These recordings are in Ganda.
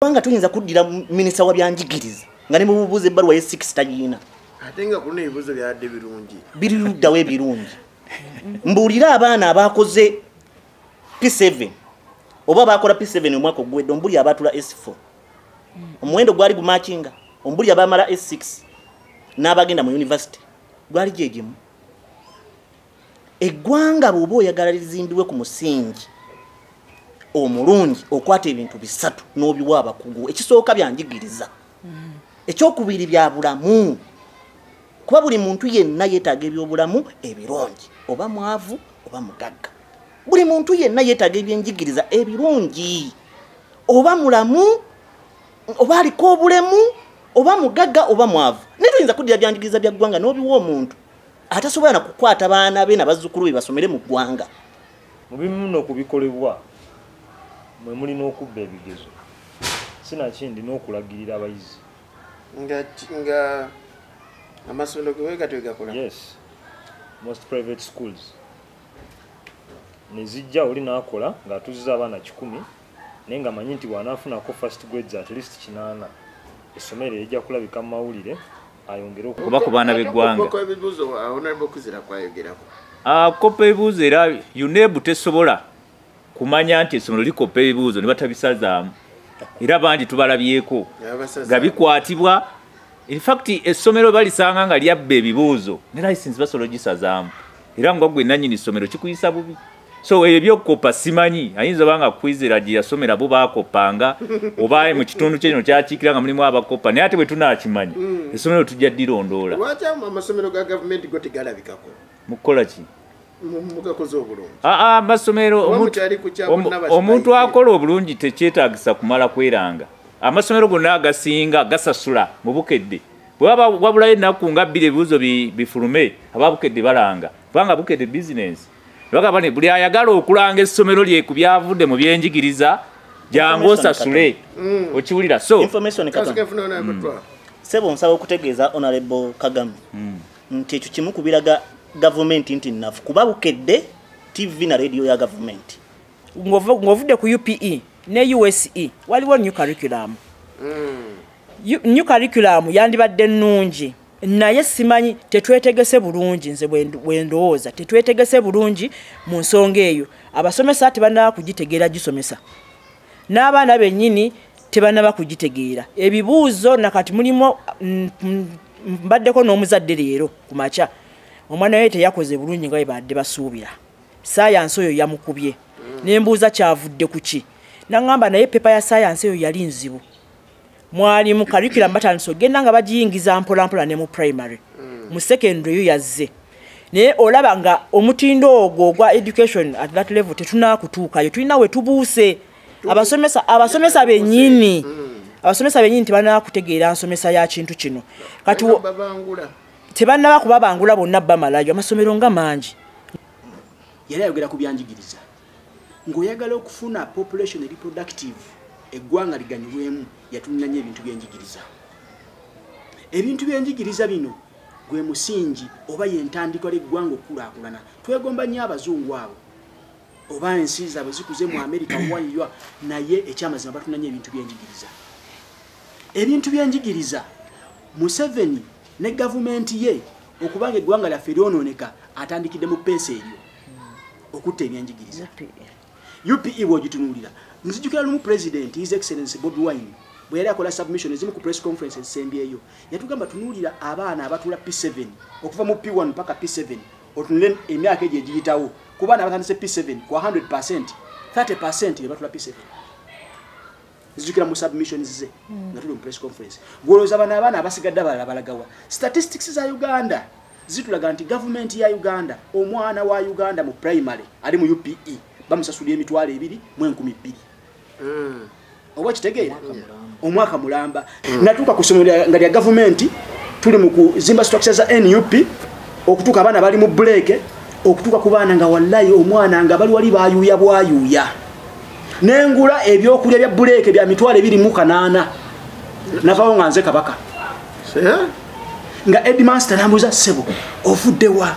Kubanga tuyinza kuddira minisita wa byanjigiriza nga ne mubuuza ebbaluwa ye 6 tagiina. Ate nga kuno ebibuuzo byadde birungi. Biri luddawo ebirungi. Mbuulira abaana abakoze P7 oba bakola P7 omwaka oguwedde, ombuli abaatula S4. Omuwendo gwali gumakinga, ombuli abamala S6 n'abagenda mu university gwali gye gimu. Eggwanga bw'oba oyagala lizimbibwe ku musingi omulungi, okwata ebintu bisatu n'obiwa abakugu. Ekisooka byanjigiriza, ekyokubiri bya bulamu, kuba buli muntu yenna yeetaaga ebyobulamu ebirungi, oba mwavu oba mugagga. Buli muntu yenna yeetaaga ebyenjigiriza ebirungi, oba mulamu oba aliko obulemu, oba mugagga oba mwavu. Naye toyinza kuddira byanjigiriza bya ggwanga n'obiwa omuntu atasobola na kukwata baana be n'abazzukulu be basomere mu ggwanga. Mu bimu nno kubikolebwa mwe mulina okubba ebigezo, sinakindi n'okulagirira abayizi nga amasomero ge gatyo gakola. Yes, most private schools nezijja oli n'akola ng'atuzza abaana 100, naye nga manyi nti bw'anaafunako first grades at least 8, essomero lijja kulabika mu mawulire ayongere okuba ku baana b'eggwanga. Kopa ebibuuzo era UNEB tesobola kumanya nti essomero likopa ebibuuzo ne batabisazaamu, era bangi tubalabyeko nga bikwatibwa. In fact essomero balisanga nga lyabba ebibuuzo ne license basobola ogisazaamu, era nga gwe nannyini ssomero kikuyisa bubi. So ebyokukopa simanyi, ayinza oba nga Kwizera gye yasomera bo baakopanga, oba mu kitundu kye kino kyakiikira nga mulimu abakopa, naye ate bwe tunaakimanya essomero tujja ddirondoola. Lwaki amasomero ga gavumenti go tegalabikako? Mu kukola ki? Mugakoze obulungi. Amasomero omuntu akola obulungi tekyetaagisa kumala kweranga. Amasomero gonna agasinga gasasula mu Bukedde. Bwe wabulayo ennaku nga 2 ebibuuzo bifulume, aba Bukedde balanga, kubanga Bukedde bizinensi. Bagamba ne buli ayagala okulanga essomero lye ku byavudde mu byenjigiriza jangu osasule. Okiwulira? So information katono. Ssebo nsaba okutegeeza Honorable Kagame nti ekyo kimu ku biraga gavumenti nti nnafu, kuba Bukedde TV na radio ya gavumenti. Ng'ovudde ku UPE ne USE waliwo new curriculum. New curriculum yandibadde nnungi, naye simanyi tetwetegese bulungi. Nze bwe ndowooza tetwetegese bulungi mu nsonga eyo. Abasomesa tebannaba kugitegeera gisomesa, n'abaana bennyini tebannaba kugitegeera. Ebibuuzo nakati mulimu, mbaddeko n'omuzadde leero ku makya, omwana we teyakoze bulungi nga bwe badde basuubira. Sayansi oyo yamukubye, ne mbuuza kyavudde ku ki, n'aŋŋamba naye pepa ya sayansi eyo yali nzibu. Mwalimu curriculum batandise ogenda nga bagiyingiza mpola mpola ne mu primary, mu secondary yo yazze. Naye olaba nga omutindo ogwo ogwa education at that level tetunaakutuukayo, tulina we tubuuse. Abasomesa bennyini, abasomesa bennyini tebannaba nsomesa ya kintu kino. Kati tebannaba kubabangula bonna bamalayo, amasomero nga mangi. Yali ayogera ku byanjigiriza ng'oyagala okufuna population reproductive, eggwanga liganyulwemu, yatunula nnyo ebintu byenjigiriza. Ebintu byenjigiriza bino gwe musingi oba y'entandikwa l'eggwanga okukulaakulana. Twegomba nnyo abazungu abo oba ensi zaabwe zikuze mu Amerika wayiywa, naye ekyamazima batuna nnyo ebintu byenjigiriza. Ebintu byenjigiriza Museveni ne gavumenti ye okubanga eggwanga lyaffe lyonooneka atandikidde mu peesa eryo okutta ebyenjigiriza. UPE bw'ogitunuulira, nzijukira lumu President His Excellency Bobi Wine bwe yali akola submission ezimu ku press conference ezisembyeyo, yatugamba tunuulira abaana abatuula P7 okuva mu P1 paka P7, otunule emyaka egyo egiyitawo, ku baana abatandise P7 ku 100%, 30% be batuula P7. Nzijukira mu submissions ze nga tuli mu press conference. Gw'olowooza bano abaana abasigadde abalala balagawa? Statistics za Uganda zitulaga nti gavumenti ya Uganda, omwana wa Uganda mu primary ali mu UPE bamusasulira 2,200. Oba kitegeera? Omwaka mulamba. Natuuka ku ssomero nga lya gavumenti, tuli mu kuzimba structure za NUP, okutuuka abaana bali mu break, okutuuka ku baana nga wallayi omwana nga bali wali bayuuya bwayuuya. Nengula ebyokulya bya break bya 28,000. Navaawo nga nze kabaka. Nga headmaster nambuza sebo ovudde wa?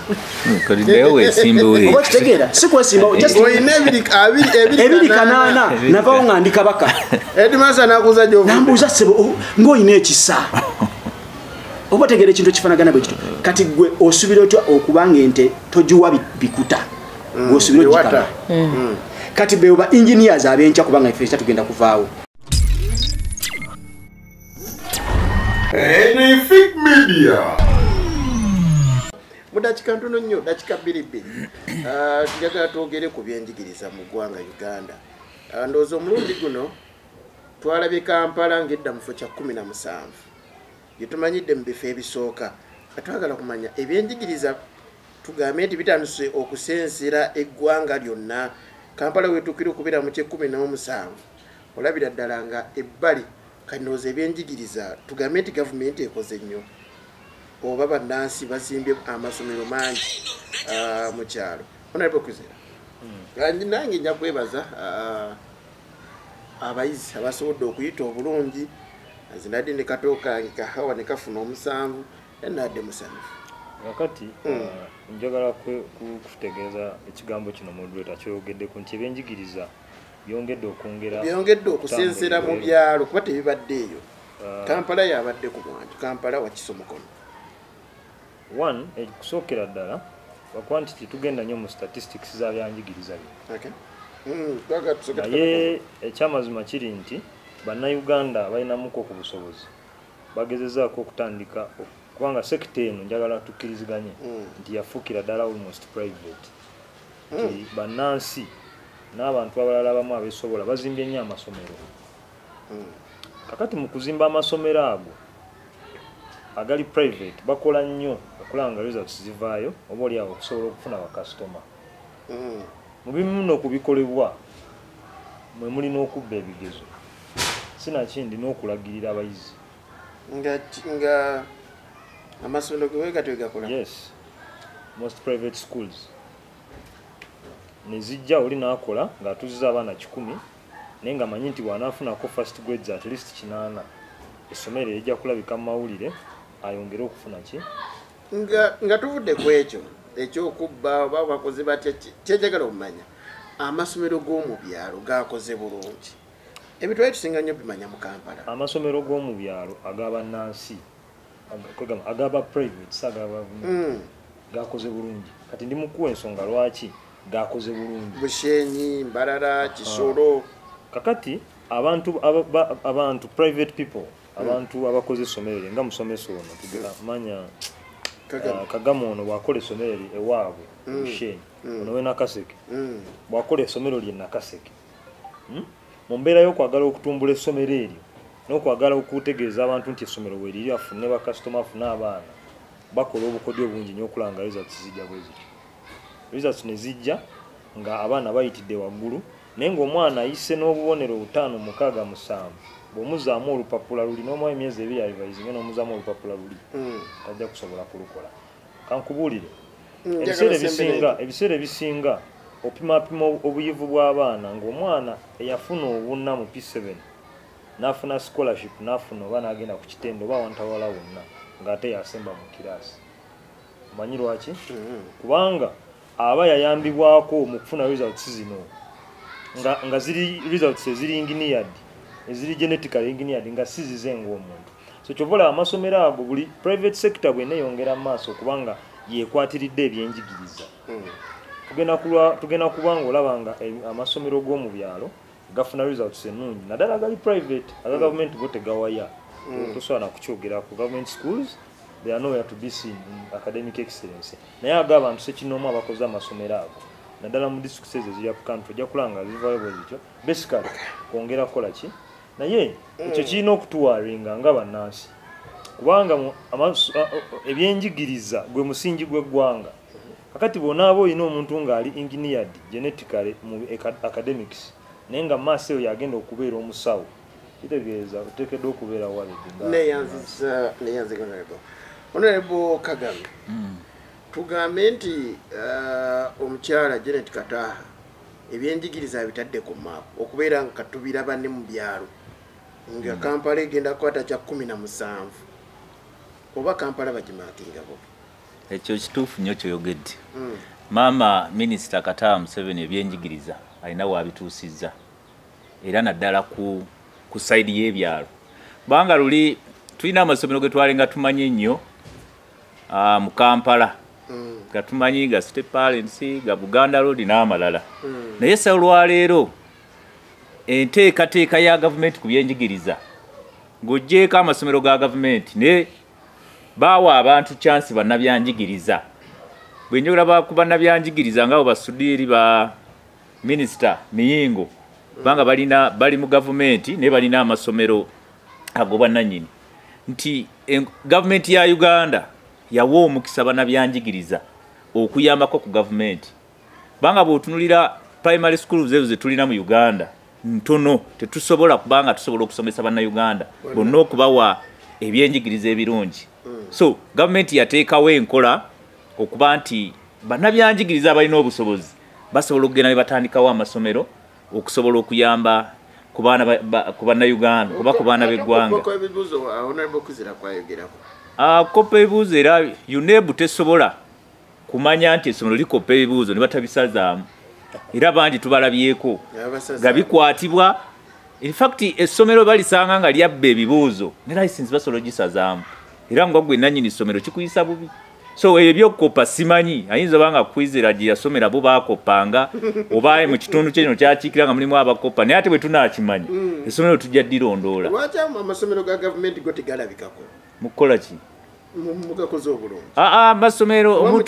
Oba kitegeera si kwesimbawo just olina ebiri kanaana navawo nga ndi kabaka. Headmaster nakuuza gy'ovudde. Nambuuza sebo ng'olina ekisa. Oba otegeera ekintu ekifaanagana bwe kityo. Kati gwe osuubira otya okubanga ente togiwa bikuta? Gwe osuubira ogikama. Kati be oba engineers ab'enkya kubanga ife tugenda kuvaawo. Anything Media. Mu dakiika ntono nnyo, dakiika bbiri bbiri. Njagala twogere ku byenjigiriza mu ggwanga Uganda. Ndowooza omulundi guno twalabye Kampala ng'edda mu kifo kya 17. Gye tumanyidde mu bifo ebisooka. Twagala kumanya ebyenjigiriza tugambe nti bitandise okusensera eggwanga lyonna. Kampala wetuukira okubeera mu kye 17. Olabira ddala nga ebbali kati ndowooza ebyenjigiriza tugambe nti gavumenti ekoze nnyo oba bannansi bazimbye amasomero mangi mu kyalo. Honorable Kwizera, nange nja kwebaza abayizi abasobodde okuyita obulungi. Nze nadde ne katooka kahawa ne kafuna 7 era nadde musanyufu. Kakati njagala kutegeeza ekigambo kino moderator kyoyogeddeko nti ebyenjigiriza byongedde okwongera byongedde okusensera mu byalo kuba tebibadde eyo. Kampala yabadde ku mwanjo, Kampala wakiso mukono. One, ekusookera ddala wakuba nti tetugenda nnyo mu statistics za byanjigiriza bino. Okay. Naye ekyamazima kiri nti bannayuganda balinamuko ku busobozi bagezezaako okutandika kubanga sekita eno njagala tukkiriziganye nti yafuukira ddala almost private. Nti bannansi n'abantu abalala abamu abeesobola bazimbye nnyo amasomero. Kakati mu kuzimba amasomero ago agali private bakola nnyo okulaba nga results zivaayo oba oli awo okusobola okufuna bakasitoma. Mu bimu nno ku bikolebwa mwe muli n'okubba ebigezo sinakindi n'okulagirira abayizi. Nga amasomero ge gatyo gakola. Yes, most private schools ne zijja oli n'akola ng'atuuziza abaana 100 naye ng'amanyi nti bw'anaafunako first grades at least 8 essomero lijja kulabika mu mawulire ayongere okufuna ki. Nga tuvudde ku ekyo ekyokubba oba bakoze batya, kyenjagala okumanya amasomero g'omu byalo gakoze bulungi. Ebintu ebyo tusinga nnyo bimanya mu Kampala. Amasomero g'omu byalo ag'abannansi agaba private si agaba gakoze bulungi. Kati ndi mukuwa ensonga lwaki gakoze bulungi. Bushenyi, Mbarara, Kisoro. Kakati abantu abantu private people abantu abakoze essomero nga musomesa ono manya Kagame ono bw'akola essomero ewaabwe Bushenyi ono we Nakaseke bw'akola essomero lye Nakaseke mu mbeera y'okwagala okutumbula essomero eryo n'okwagala okutegeeza abantu nti essomero we liri afune bakasitoma afune abaana bakola obukodyo bungi nnyo okulaba nga results zijja bwe zityo. Results ne zijja nga abaana bayitidde waggulu naye ng'omwana ayise n'obubonero 5 6 7 bw'omuzaamu olupapula luli n'omuwa emyezi 2 alivayizinge n'omuzaamu olupapula luli tajja kusobola kulukola. Kankubuulire ebiseera ebisinga opimapima obuyivu bw'abaana ng'omwana eyafuna obunna mu P7 n'afuna scholarship n'afuna oba n'agenda ku kitende oba awantu awalala wonna ng'ate yasemba mu kiraasi. Omanyi lwaki? Kubanga aba yayambibwako mu kufuna results zino nga ziri results eziri engineered eziri genetically engineered nga si zize ng'omuntu. So kyova olaba amasomero ago buli private sector bw'eneeyongera mu maaso kubanga yeekwatiridde ebyenjigiriza. Tugenda kuba ng'olaba nga amasomero g'omu byalo gafuna results ennungi naddala gali private aga gavumenti go tegawaya. Tosobola na kukyogerako. Government schools they are nowhere to be seen in academic excellence. Naye ag'abantu ssekinnoomu abakoze amasomero ago naddala mu districts ezo eziri up country ojja kulaba nga zivaayo bwe zityo basically kwongera kukola ki. Naye ekyo kirina okutuwaringa nga bannansi kubanga ebyenjigiriza gwe musingi gw'eggwanga. Kakati bw'onaaba olina omuntu ng'ali engineered genetically mu academics naye nga maaso eyo yagenda okubeera omusawo kitegeeza oteekeddwa okubeera worried. Neyanziza Honorable Kagame. Tugambe nti omukyala Janet Kataha ebyenjigiriza abitadde ku maapu okubeera nga tubiraba ne mu byalo nga Kampala egenda kukwata kya 17. Oba Kampala bagimaakinga bubi? Ekyo kituufu nnyo kyoyogedde. Maama Minisita Kataha Museveni ebyenjigiriza alina waabituusizza, era naddala ku side y'ebyalo, kubanga luli tulina amasomero ge twalinga tumanyi ennyo mu Kampala, nga tumanyi ga City Parents, ga Buganda Road n'amalala. Naye ssa olwaleero enteekateeka ya gavumenti ku byenjigiriza, ng'oggyeeko amasomero ga gavumenti, ne baawa abantu chance bannabyanjigiriza. Bwe njogera ku bannabyanjigiriza ng'abo Basudiiri ba Minisita Miyingo, kubanga bali mu gavumenti naye balina amasomero ag'obwannannyini, nti gavumenti ya Uganda yawa omukisa bannabyanjigiriza okuyambako ku gavumenti, kubanga bw'otunuulira primary schools ezo ze tulina mu Uganda ntono, tetusobola kubanga tusobola okusomesa bannayuganda bonna okubawa ebyenjigiriza ebirungi. So gavumenti yateekawo enkola okuba nti bannabyanjigiriza abalina obusobozi basobola okugenda ne batandikawo amasomero okusobola okuyamba ku baana ku bannayuganda oba ku baana b'eggwanga. Kopa ebibuuzo, era UNEB tesobola kumanya nti essomero likopa ebibuuzo ne batabisazaamu, era bangi tubalabyeko nga bikwatibwa. In fact essomero balisanga nga lyabba ebibuuzo ne license basobola ogisazaamu, era nga gwe nannyini ssomero kikuyisa bubi. So ebyo ebyokukopa simanyi, ayinza oba nga Kwizera gye yasomera bo baakopanga, oba mu kitundu kye kino kyakiikira nga mulimu abakopa, naye ate bwe tunaakimanya essomero tujja ddirondoola. Lwaki amasomero ga gavumenti go tegalabikako? Mu kukola ki? Mugakoze obulungi. Amasomero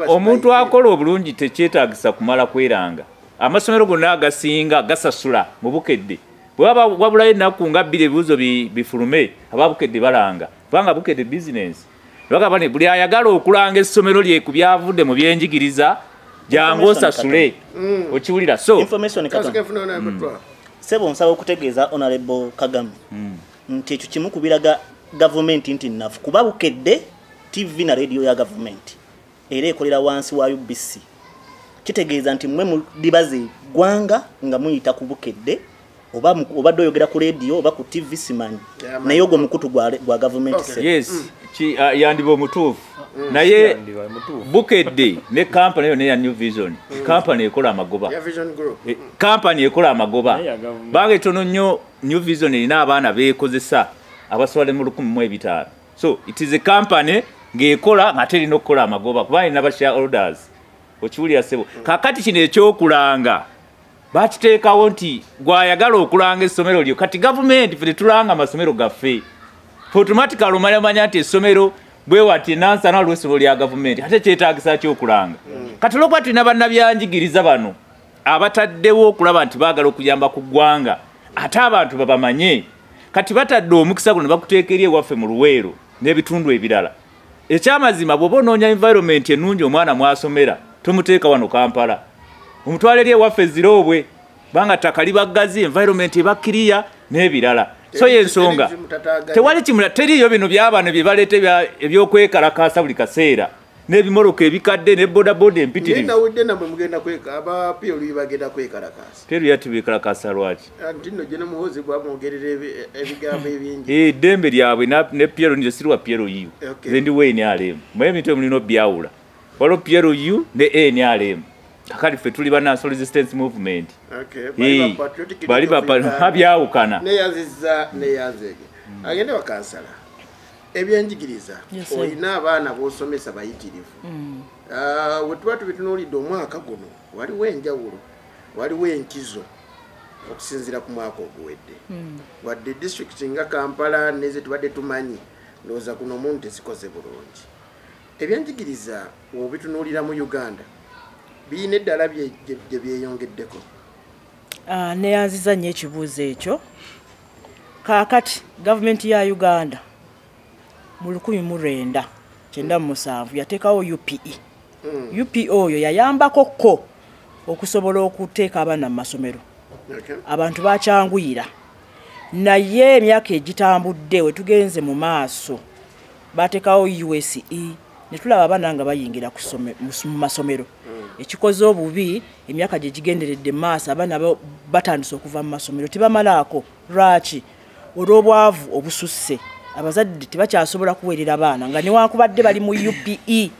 omuntu akola obulungi tekyetaagisa kumala kweranga. Amasomero gonna agasinga gasasula mu Bukedde. Bwe wabulayo ennaku nga bbiri ebibuuzo bifulume, aba Bukedde balanga, kubanga Bukedde bizinensi. Bagamba ne buli ayagala okulanga essomero lye ku byavudde mu byenjigiriza jangu osasule. Okiwulira? So information katono. Ssebo nsaba okutegeeza Honorable Kagame nti ekyo kimu ku biraga gavumenti nti nnafu, kuba Bukedde TV na radio ya gavumenti era ekolera wansi wa UBC. Kitegeeza nti mmwe mudibaze ggwanga nga muyita ku Bukedde, oba obadde oyogera ku radio oba ku TV simanyi, naye ogwo mukutu gwa gavumenti. Yes, yandiba omutuufu. Naye Bukedde ne kampani yonna eya New Vision, kampani ekola amagoba. Kampani ekola amagoba banga etono nnyo. New Vision erina abaana beekozesa abasobola mu 1500. So it is a company ng'ekola ng'ate erina okukola amagoba, kuba erina ba shareholders. Okiwulira ssebo? Kaakati kino ekyokulanga bakiteekawo nti gwayagala okulanga essomero lyo. Kati gavumenti ffe tetulanga amasomero gaffe, automatically omanya nti essomero bwe wati Nansana waliwo essomero lya gavumenti, ate kyetaagisa kyokulanga. Kati olwokuba tulina bannabyanjigiriza bano abataddewo okulaba nti baagala okuyamba ku ggwanga, ate abantu babamanye, kati batadde omukisa guno ne bakuteeka eri ewaffe mu Luweero n'ebitundu ebirala. Ekyamazima bw'oba onoonya environment ennungi omwana mw'asomera, tomuteeka wano Kampala, omutwale eri ewaffe Ziroobwe, kubanga ttaka liba ggazi, environment eba kiriya n'ebirala. So y'ensonga tewali kimula, teriiyo bino byabano bye baleeta ebyokwekalakaasa buli kaseera n'ebimoroka ebikadde ne bodaboda empitirivu. Nawudde nammwe mugenda aba PLU bagenda kwekalakaasa. PLU yatibeekalakaasa lwaki? Nti nno Gen Muhoozi bwamwogerera ebigambo ebingi. Eddembe lyabwe ne PLU nze siri wa PLU. Nze ndi wa NRM. Mwe ebintu ebyo mulina obyawula. Waliwo PLU ne NRM. Kakati ffe tuli ba National Resistance Movement. Bali ba byawukana. Neyanzizza neyanzeege. Agende wa kansala. Ebyenjigiriza olina abaana b'osomesa bayitirivu. We tuba tubitunuulidde omwaka guno waliwo enjawulo, waliwo enkizo okusinziira ku mwaka oguwedde. Wadde disitulikiti nga Kampala neze tubadde tumanyi, ndowooza kuno omuntu tezikoze bulungi. Ebyenjigiriza bw'obitunuulira mu Uganda biyina eddala gye byeyongeddeko. Neyanziza nnyo ekibuuzo ekyo. Kaakati gavumenti ya Uganda mu 1997 yateekawo UPE. UPE oyo yayambako ko okusobola okuteeka abaana mu masomero. Abantu bakyanguyira. Naye emyaka egitambudde we tugenze mu maaso bateekawo USE ne tulaba abaana nga bayingira mu masomero. Ekikoze obubi emyaka gye gigenderedde mu maaso abaana batandise okuva mu masomero tebamalaako. Lwaki? Olw'obwavu obususse. Abazadde tebakyasobola kuweerera baana nga newankubadde bali mu UPE.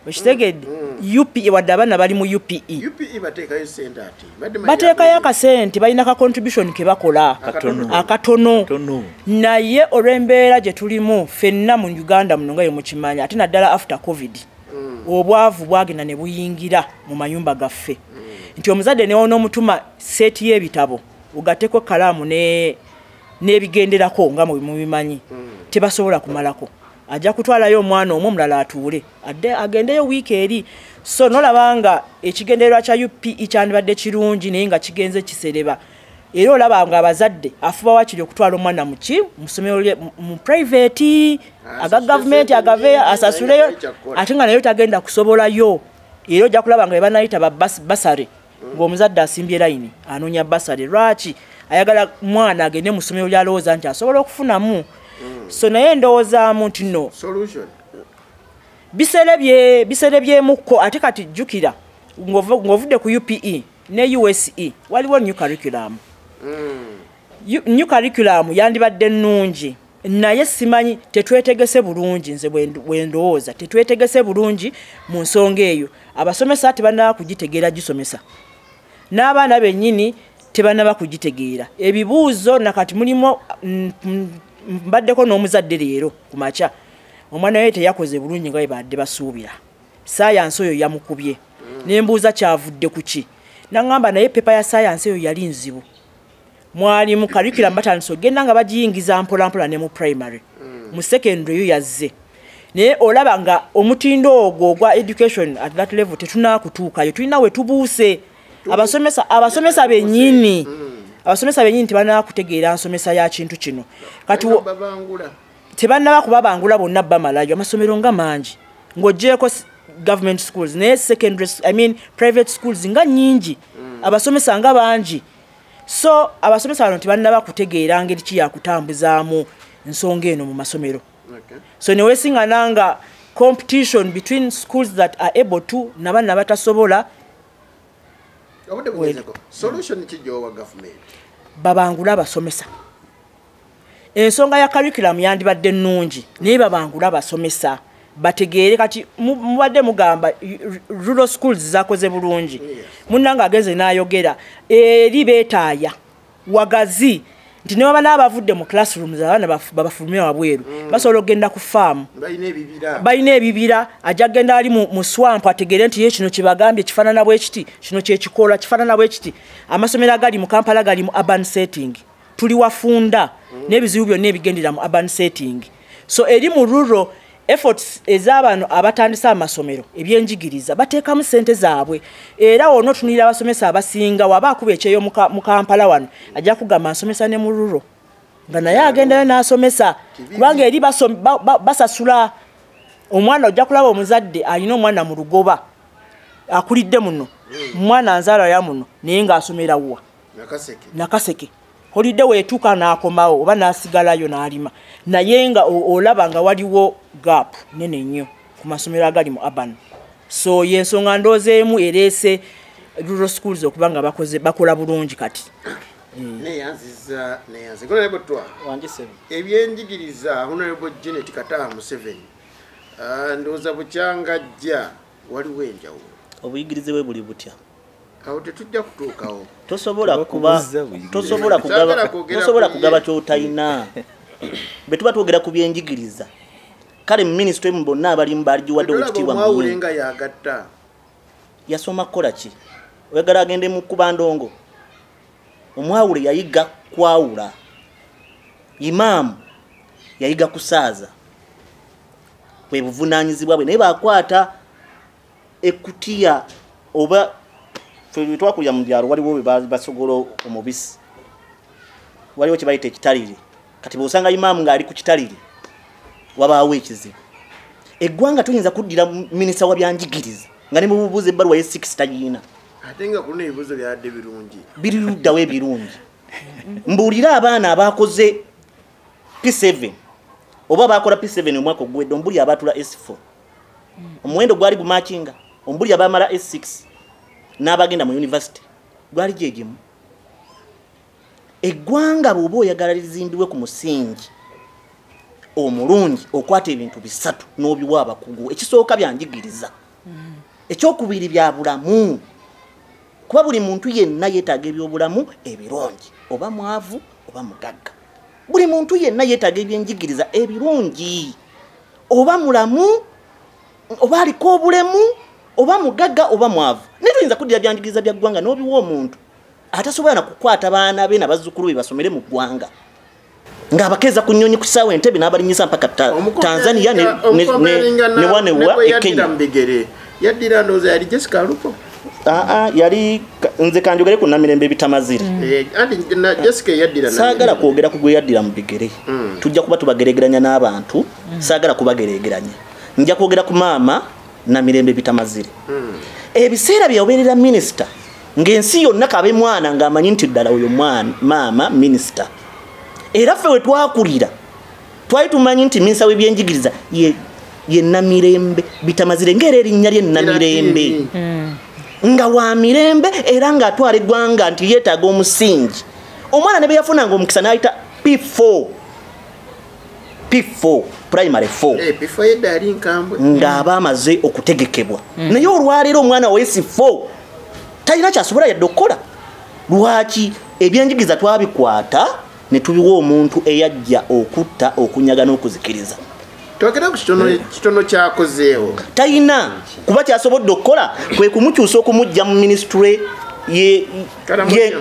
Okitegedde? UPE wadde abaana bali mu UPE. UPE bateekayo ssente ate. Bateekayo akasente, balina ka contribution ke bakola. Akatono. Naye olw'embeera gye tulimu ffenna mu Uganda muno nga mukimanyi, ate naddala after COVID. Obwavu bwagenda ne buyingira mu mayumba gaffe. Nti omuzadde ne onoomutuma seeti y'ebitabo ogatteko kkalaamu n'ebigenderako nga mubimanyi, tebasobola kumalako. Ajja kutwalayo omwana omwo omulala atuule adde agendeyo wiiki eri. So nolaba nga ekigendererwa kya UPE kyandibadde kirungi naye nga kigenze kisereba. Era olaba nga abazadde afuba wakiri okutwala omwana mu ki? Mu ssomero mu private, aga gavumenti agaveeyo asasuleyo, ate nga naye tagenda kusobolayo. Era ojja kulaba nga bebanayita ba basale ng'omuzadde asimbye layini anoonya basale. Lwaki? Ayagala mwana agende mu ssomero ly'alowooza nti asobola okufunamu. So naye ndowoozaamu nti no solution bisere byemukko. Ate kati jjukira ng'ovudde ku UPE ne USE waliwo new curriculum. New curriculum yandibadde nnungi naye simanyi tetwetegese bulungi. Nze bwe ndowooza tetwetegese bulungi mu nsonga eyo. Abasomesa tebannaba kugitegeera gisomesa, n'abaana bennyini tebannaba kugitegeera. Ebibuuzo nakati mulimu mbaddeko n'omuzadde leero ku makya, omwana we teyakoze bulungi nga bwe badde basuubira. Saayansi oyo yamukubye, ne mbuuza kyavudde ku ki, n'aŋŋamba naye pepa ya saayansi eyo yali nzibu. Mwalimu curriculum batandise ogenda nga bagiyingiza mpola mpola ne mu primary, mu secondary yo yazze. Naye olaba nga omutindo ogwo ogwa education at that level tetunaakutuukayo, tulina we tubuuse. Abasomesa bennyini tebannaba kutegeera nsomesa ya kintu kino. Kati tebannaba kubabangula bonna bamalayo. Amasomero nga mangi ng'oggyeeko government schools naye secondary, I mean private schools nga nnyingi, abasomesa nga bangi. So abasomesa bano tebannaba kutegeera ngeri ki yakutambuzaamu nsonga eno mu masomero. So ne weesingana nga competition between schools that are able to n'abaana batasobola. Solution ki gy'owa government? Babangula abasomesa. Ensonga ya curriculum yandibadde nnungi naye babangula abasomesa bategeere. Kati mubadde mugamba rural schools zakoze bulungi, munnange agenze n'ayogera eri beetaaya wagazi nti ne baba n'abavudde mu classrooms abaana babafulumya wabweru, basobola okugenda ku faamu, balina ebibira. Ajja kugenda ali mu swamp ategeere nti ye kino kye bagambye kifaanana bwe kiti, kino kyekikola kifaanana bwe kiti. Amasomero agali mu Kampala gali mu urban setting, tuli wafunda n'ebizibu byonna ebigendera mu urban setting. So eri mu rural efforts ez'abano abatandise amasomero ebyenjigiriza bateekamu ssente zaabwe. Era w'onootunuulira abasomesa abasinga waba akuba ekyeyo mu Kampala wano ajja kugamba nsomesa ne mu rural, nga naye agendayo n'asomesa kubanga eri basasula omwana. Ojja kulaba omuzadde alina omwana mu Lugoba akulidde muno, omwana nzaala ya muno naye ng'asomera wa Nakaseke. Holiday weetuuka n'akomawo oba n'asigalayo n'alima, naye nga olaba nga waliwo gap nene nnyo ku masomero agali mu urban. So y'ensonga ndowooza emu ereese rural schools okuba nga bakola bulungi kati. Neyanziza neyanze. Honorable Twa. Ebyenjigiriza Honorable Janet Kataaha Museveni. Ndowooza bukyanga ajja waliwo enjawulo. Obuyigirize bwe buli butya? Awo tetujja kutuukawo. Tosobola kugaba ky'otalina. Bwe tuba twogera ku byenjigiriza, kale mu minisitule mu bonna abalimu baaligiwadde owekitiibwa Mwawule nga yagatta. Yasoma kukola ki? Oyagala agende mu kkuba ndongo? Omwawule yayiga kwawula, imaamu yayiga kusaaza, bwe buvunaanyizibwa bwe. Naye bakwata ekutiya oba ffe twakulira mu byalo waliwo we basogola omubisi, waliwo kye bayita ekitalire. Kati bw'osanga imaamu ng'ali ku kitalire wabaawo ekizibu. Eggwanga tuyinza kuddira minisita wa byanjigiriza nga ne mubuuza ebbaluwa ye 6 tagiyina. Ate nga kuno ebibuuzo byadde birungi. Biri luddawo ebirungi. Mbuulire abaana abakoze P7 oba bakola P7 omwaka oguwedde, ombuli abaatula S4 omuwendo gwali gumakinga, ombuli abamala S6 n'abagenda mu university gwali gye gimu. Eggwanga bw'oba oyagala lizimbibwe ku musingi omulungi okwata ebintu bisatu n'obiwa abakugu. Ekisooka byanjigiriza, ekyokubiri bya bulamu, kuba buli muntu yenna yeetaaga ebyobulamu ebirungi, oba mwavu oba mugagga. Buli muntu yenna yeetaaga ebyenjigiriza ebirungi, oba mulamu oba aliko obulemu, oba mugagga oba mwavu. Naye toyinza kuddira byanjigiriza bya ggwanga n'obiwa omuntu atasobola na kukwata baana be n'abazzukulu be basomere mu ggwanga, ng'abakeeza ku nnyonyi ku ssaawa Entebbe n'abalinyisa mpaka Tanzania ne wanewa e Kenya. Yaddira ndowooza yali Jessica Alupo. Yali nze kanjogere ku Namirembe Bitamazire. Anti Jessica yaddira. Saagala kwogera ku gwe yaddira mu bigere. Tujja kuba tubageregeranya n'abantu, saagala kubageregeranya. Nja kwogera ku maama Namirembe Bitamazire. Ebiseera bye yabeerera minisita, ng'ensi yonna kabe mwana ng'amanyi nti ddala oyo mwana maama minisita. Era ffe we twakulira twali tumanyi nti minisita w'ebyenjigiriza ye Namirembe Bitamazire, ng'era erinnya lye Namirembe, nga wa mirembe era ng'atwala eggwanga nti yeetaaga omusingi. Omwana ne be yafunanga omukisa n'ayita P4, P4 primary 4, P4 yedda yali nkambwe, ng'aba amaze okutegekebwa. Naye olwaleero omwana wa S4 talina kyasobola yadde okukola. Lwaki ebyenjigiriza twabikwata ne tubiwa omuntu eyajja okutta, okunyaga n'okuzikiriza? Twogera ku kitono kyakozeewo. Talina kuba kyasobodde okukola kwe kumukyusa okumujja mu minisitule ye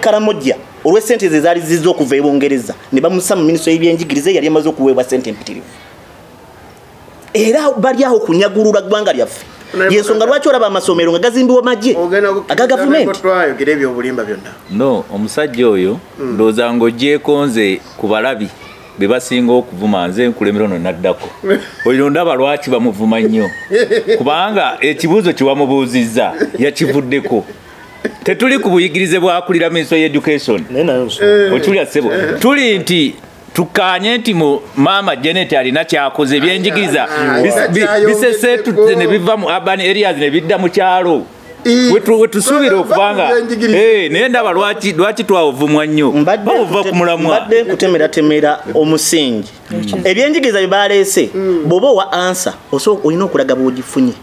Karamojja olw'essente ze zaali zizze okuva e Bungereza, ne bamussa mu minisitule y'ebyenjigiriza eyali emaze okuweebwa ssente empitirivu. Era bali awo kunyagulula ggwanga lyaffe. Yensonga lwaki olaba amasomero nga gazimbibwa magye aga gavumenti. Twayogera ebyobulimba byonna. No, omusajja oyo ndowooza ng'oggyeeko nze ku balabi be basinga okuvuma, nze nkulemera ono naddako. Oyo ndaba lwaki bamuvuma nnyo, kubanga ekibuuzo kye wamubuuzizza yakivuddeko. Tetuli ku buyigirize bwakulira Ministry of Education. Okiwulira ssebo? Tuli nti tukkaanye nti mu maama Janet alina kyakoze, ebyenjigiriza biseseetudde ne biva mu urban areas ne bidda mu kyalo. Wetusuubira okubanga naye ndaba lwaki twawuvumwa nnyo, bawuva ku mulamwa. Mbadde nkutemeratemera omusingi. Ebyenjigiriza bye baleese, bw'oba owa ansa olina okulaga bw'ogifunye.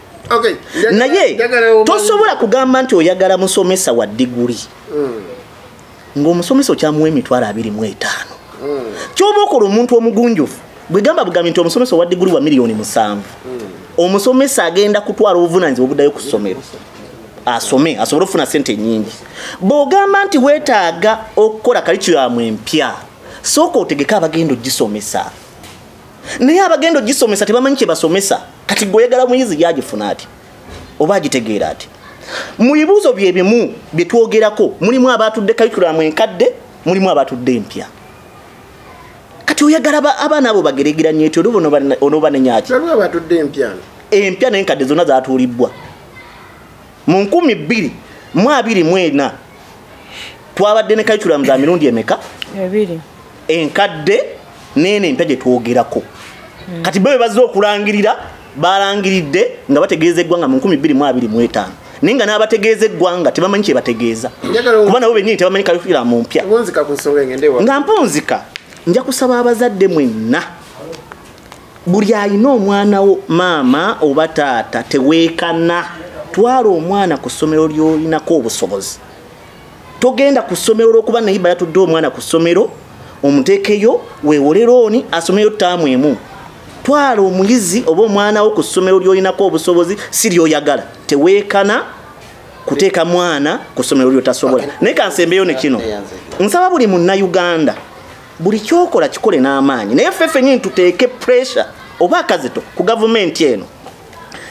Naye tosobola kugamba nti oyagala musomesa wa diguli ng'omusomesa okyamuwa emitwalo 25. Ky'oba okola omuntu omugunjufu bwe gamba bugambi nti omusomesa owa diguli wa 7,000,000, omusomesa agenda kutwala obuvunaanyizibwa obuddayo ku ssomero asome asobole okufuna ssente nnyingi. Bw'ogamba nti weetaaga okukola curriculum empya, sooka otegeke abagenda ogisomesa. Naye abagenda ogisomesa tebamanyi kye basomesa. Kati gwe oyagala muyizi yagifuna ati oba agitegeera ati? Mu bibuuzo bye bimu bye twogerako mulimu abatudde curriculum enkadde, mulimu abatudde empya. Kati oyagala abaana abo bageregeranye etyo onoobanenya ki? Waliwo abatudde empya. Empya n'enkadde zonna zaatuulibwa. Mu 2024 twabadde ne curriculum za mirundi emeka? Ebiri. Enkadde n'eno empya gye twogerako. Kati bo bazze okulangirira, balangiridde nga bategeeza eggwanga mu 2025. Naye nga n'abategeeza eggwanga tebamanyi kye bategeeza, kuba nabo bennyini tebamanyi curriculum mpya. Mpunzika ku nsonga engende wa. Nga mpunzika, nja kusaba abazadde mwenna, buli alina omwana wo maama oba taata teweekana, twala omwana ku ssomero ly'olinako obusobozi. Togenda ku ssomero olw'okuba nayiba yatudde omwana ku ssomero, omuteekeyo weewole looni asomeyo ttaamu emu. Twala omuyizi oba omwana wo ku ssomero ly'olinako obusobozi, si ly'oyagala. Teweekana kuteeka mwana ku ssomero ly'otasobola. Naye kansembeyo ne kino, nsaba buli munnayuganda buli kyokola kikole n'amaanyi, naye ffe ffennyini tuteeke pressure oba akazito ku gavumenti eno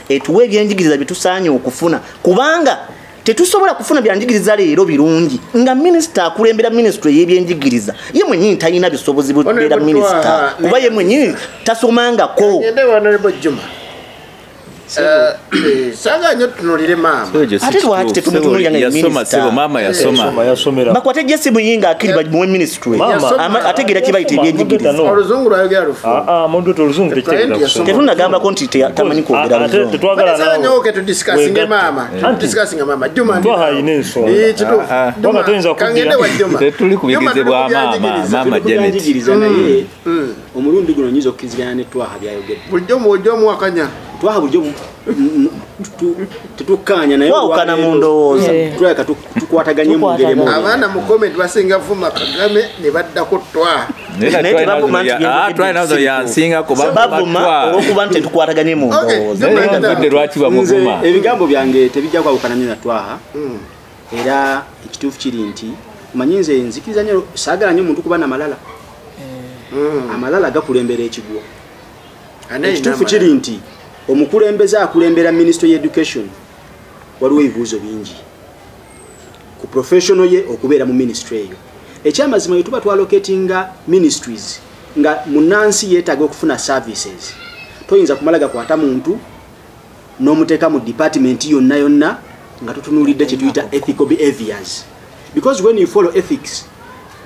etuwe ebyenjigiriza bye tusaanye okufuna, kubanga tetusobola kufuna byanjigiriza leero birungi nga minisita akulembera minisitule y'ebyenjigiriza ye mwennyini talina bisobozi bubeera minisita, kuba ye mwennyini tasomangako. Ngende wa Honorable Juma. Saga nnyo tutunuulire maama. Ate lwaki tetumutunuulira nga minisita? Maama yasoma. Bakwate Jesse Muyinga akiri bamuwe ministry. Ategeera kye bayita ebyenjigiriza. Oluzungu lwayogera lufu. Moderator oluzungu tekitegera kusoma. Tetunnagambako nti tamanyi kwogera luzungu. Tetwagala nawe. Nnyo okay tudiscussinge maama. Tudiscussinge maama. Juma ndi. Twaha ayina ensonga. Kituufu. Juma toyinza kuddira. Kangende wa Juma. Tetuli ku bigeze bwa maama. Maama Janet. Naye omulundi guno nyinza okukkirizigana ne Twaha byayogedde. Bulijjo bulijjo muwakanya. Twaha bulijjo tetukkaanya naye twawukana mu ndowooza. Tulabika tukwataganye mu ngeri emu. Abaana mu comment basinga vuma Kagame ne baddako Twaha. Naye tebavuma nti Twaha yansingako bavuma olw'okuba nti tetukwataganye mu ndowooza. Naye lwaki bamuvuma? Ebigambo byange tebijja kwawukana nnyo na Twaha. Era ekituufu kiri nti omanyi nze nzikiriza nnyo saagala nnyo omuntu kuba n'amalala. Amalala gakulembera ekigwo. Ekituufu kiri nti omukulembeze akulembera Ministry of Education waliwo ebibuuzo bingi ku professional ye okubeera mu ministry eyo. Ekyamazima bwe tuba twalocatinga ministries nga munnansi yeetaaga okufuna services, toyinza kumala gakwata muntu n'omuteeka mu department yonna yonna nga tutunuulidde kye tuyita ethical behaviors, because when you follow ethics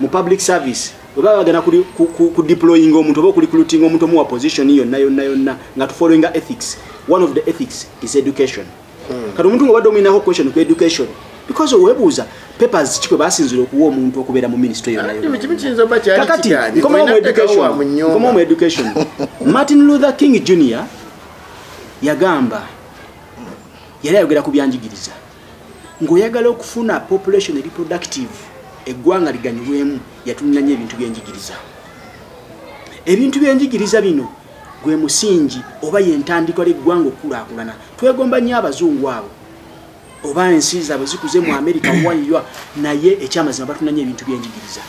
mu public service bwe bagenda ku deploying omuntu oba okurecruiting omuntu omuwa position yonna yonna yonna nga tufollowinga ethics, one of the ethics is education. Kati omuntu ng'obadde omuyinako question ku education, because oweebuuza papers ki kwe basinzira okuwa omuntu okubeera mu ministry yonna yonna. Kakati nkomawo mu education, Martin Luther King Jr. yagamba, yali ayogera ku byanjigiriza, ng'oyagala okufuna population reproductive eggwanga liganyulwemu, yatunula nnyo ebintu byenjigiriza. Ebintu byenjigiriza bino gwe musingi oba y'entandikwa l'eggwanga okukulaakulana. Twegomba nnyo abazungu abo oba ensi zaabwe zikuze mu Amerika waywa, naye ekyamazima batuna nnyo ebintu byenjigiriza.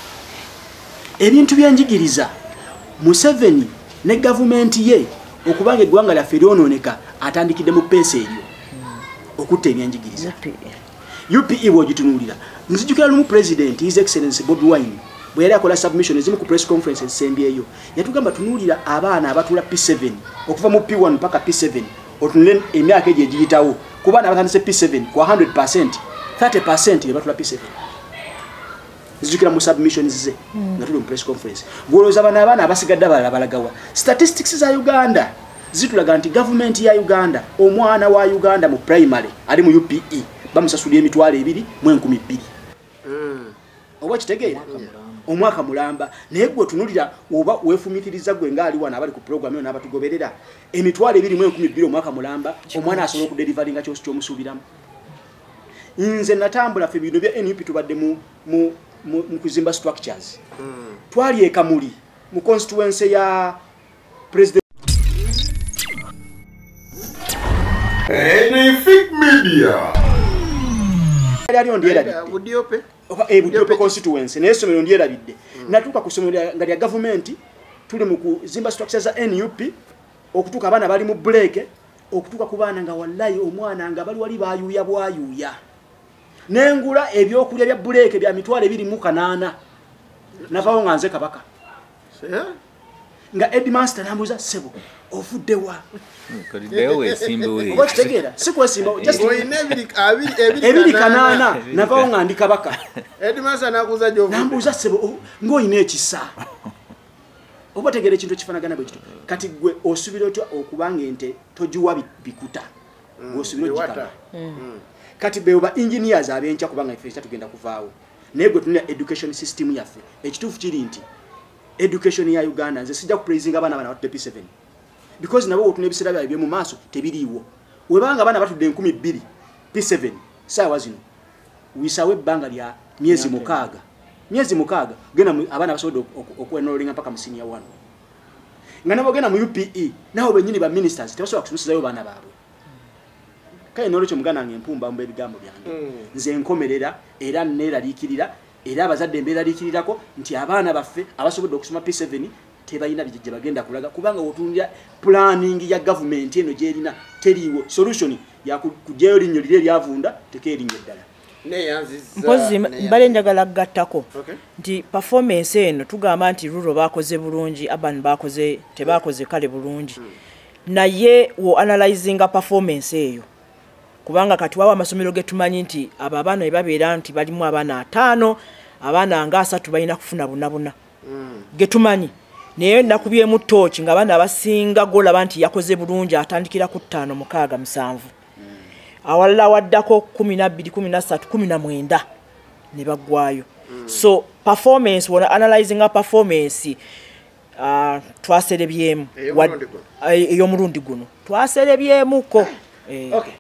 Ebintu byenjigiriza Museveni ne gavumenti ye okubanga eggwanga lyaffe lyonooneka atandikidde mu peesa eryo okutta ebyenjigiriza. UPE bw'ogitunuulira, nzijukira lumu President His Excellency Bobi Wine bwe yali akola submission ezimu ku press conference ezisembyeyo, yatugamba tunuulira abaana abatuula P7 okuva mu P1 paka P7, otunule emyaka egyo egiyitawo ku baana abatandise P7 ku 100%, 30% be batuula P7. Nzijukira mu submissions ze nga tuli mu press conference. Gw'olowooza bano abaana abasigadde abalala balagawa? Statistics za Uganda zitulaga nti gavumenti ya Uganda, omwana wa Uganda mu primary ali mu UPE bamusasulira 2,200. Oba kitegeera? Omwaka mulamba. Naye gwe otunuulira oba weefumiitiriza gwe ng'ali wano abali ku program eno n'abatugoberera, 2,200 omwaka mulamba omwana asobola okudelivaringa ky'omusuubiramu. Nze natambula ffe bino bya NUP tubadde mu kuzimba structures. Twali e Kamuli mu constituency ya President Media. Budiope constituency naye essomero ndyerabidde. Natuuka ku ssomero nga lya gavumenti, tuli mu kuzimba structures za NUP, okutuuka abaana bali mu break, okutuuka ku baana nga wallayi omwana nga bali wali bayuuya bwayuuya. Nengula ebyokulya bya break bya 2,800. Navaawo nga nze kabaka. Nga headmaster n'ambuuza, ssebo ovudde wa? Oba kitegeera? Si kwesimba, just 2,800 navaawo nga ndi kabaka. N'ambuuza, ssebo ng'olina ekisa. Oba otegeera ekintu ekifaanagana bwe kityo. Kati gwe osuubira otya okubanga ente togiwa bikuta? Gw'osuubira ogikama. Kati be oba engineers ab'enkya kubanga ffe tugenda kuvaawo. Naye gwe tunula education system yaffe. Ekituufu kiri nti education ya Uganda nze sijja kupraisinga abaana bano abatudde P7, because nabo otuna ebiseera byabwe eby'omu maaso tebiriiwo. Webanga abaana batudde 2,000 P7 saawa zino, wisawo ebbanga lya myezi 6. Myezi 6 genda abaana basobodde okwenrolinga mpaka mu senior 1. Nga nabo genda mu UPE, nabo bennyini ba ministers tebasobola kusomesezaayo baana baabwe. Kale n'olwekyo muganda wange empumba mba ebigambo byange. Nze nkomerera era neeraliikirira, era abazadde mbeeraliikirirako nti abaana baffe abasobodde okusoma P7 tebalina gye bagenda kulaga, kubanga wotunulira planning ya gavumenti eno gy'erina teriiwo. Solution ya kuggyayo linnyo liri eryavunda teka erinnyo eddala. Mpozi mbale njagala kugattako nti performance eno tugamba nti rural bakoze bulungi, urban bakoze tebakoze kale bulungi. Naye wo analyzinga performance eyo, kubanga kati wawa amasomero ge tumanyi nti abo abaana bebabeera nti balimu abaana 5, abaana nga 3 balina kufuna bunabuna getumanyi. Naye nakubyemu tooki nga abaana abasinga golaba nti yakoze bulungi atandikira ku 5, 6, 7, awalala waddako 12, 13, 19 ne baggwayo. So performance, wona analyzing a performance, twaserebyemu ey'omulundi guno twasere byemuko. Okay.